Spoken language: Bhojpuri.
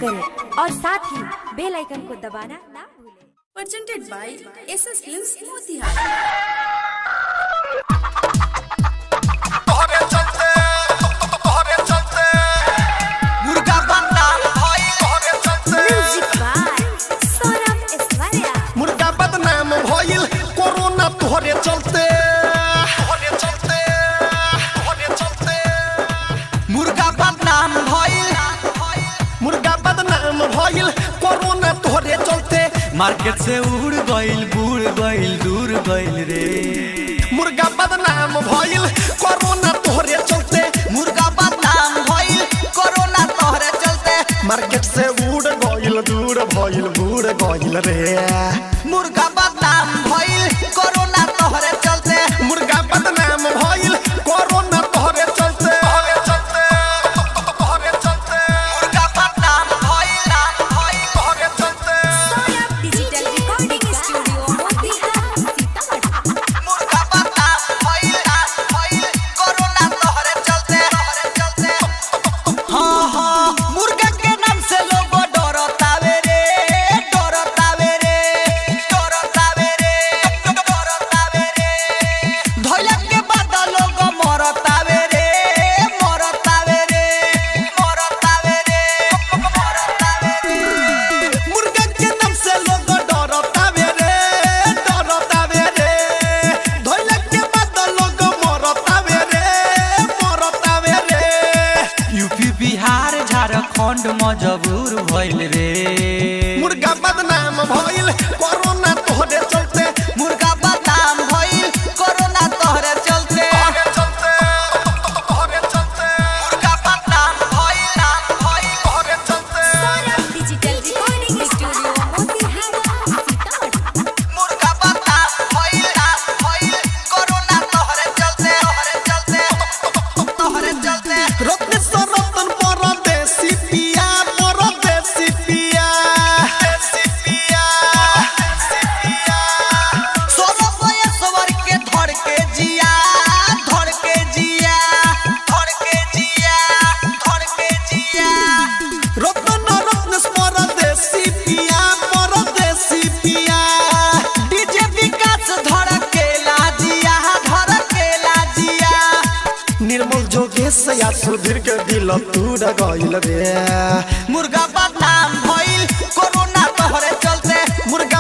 करें और साथ ही बेल आइकन को दबाना ना भूलें। Presented by SS Films Motihari. तोहरे चलते, तोहरे चलते, मुर्गा बदनाम भइल, तोहरे चलते। Music by Saurabh Aishwarya. मुर्गा बदनाम भइल कोरोना तोहरे चलते, तोहरे चलते, तोहरे चलते। मुर्गा बदनाम भइल, मुर्गा बदनाम भइल कोरोना तोहरे चलते। मार्केट से उड़ गइल, बुड़ गइल, दूर गइल रे। मुर्गा बदनाम भइल कोरोना तोहरे चलते। मुर्गा बदनाम भइल कोरोना तोहरे चलते। मार्केट से उड़ गइल, दूर भइल, बुड़ गइल रे। मुर्गा बदनाम भइल कोरोना तोहरे चलते। मुर्गा बदनाम भइल कोरोना तोहरे चलते, तोहरे चलते, तोहरे चलते। मुर्गा बदनाम भइल, भइल तोहरे चलते। Saurabh digital recording studio Motihari Sitamarhi. मुर्गा बदनाम भइल, भइल कोरोना तोहरे चलते, तोहरे चलते। हाँ हाँ, मुर्गा के नाम से लोग डरतावे रे, डरतावे रे, डरतावे रे, डरतावे रे। धइला के बाद लोग मरतावे रे, मरतावे रे, मरतावे रे, मरतावे रे। मुर्गा के नाम से लोग डरतावे रे, डरतावे रे। धइला के बाद लोग मरतावे रे, मरतावे रे। यूपी बिहार झारखंड मजबूर भइल रे। मुर्गा बदनाम भइल कोरोना तोहरे चलते। मुर्गा बदनाम भइल कोरोना तोहरे चलते। तोहरे चलते, तोहरे चलते। मुर्गा बदनाम भइल, भइल तोहरे चलते। Saurabh digital recording studio Motihari Sitamarhi. मुर्गा बदनाम भइल, भइल कोरोना तोहरे चलते, तोहरे चलते, तोहरे चलते। रत्न से रतन परदेसी पिया, परदेसी पिया, देसी पिया, देसी पिया। सोलह बयसवर के धर के जिया, धर के जिया, धर के जिया, धर के जिया। रतन रत्न परदेसी पिया, परदेसी पिया। डीजे विकास धर के लाजिया, धर के लाजिया। निर्मल जोगेश या सुधीर के दिल तूर गइल रे। मुर्गा बदनाम भइल कोरोना तोहरे चलते। मुर्गा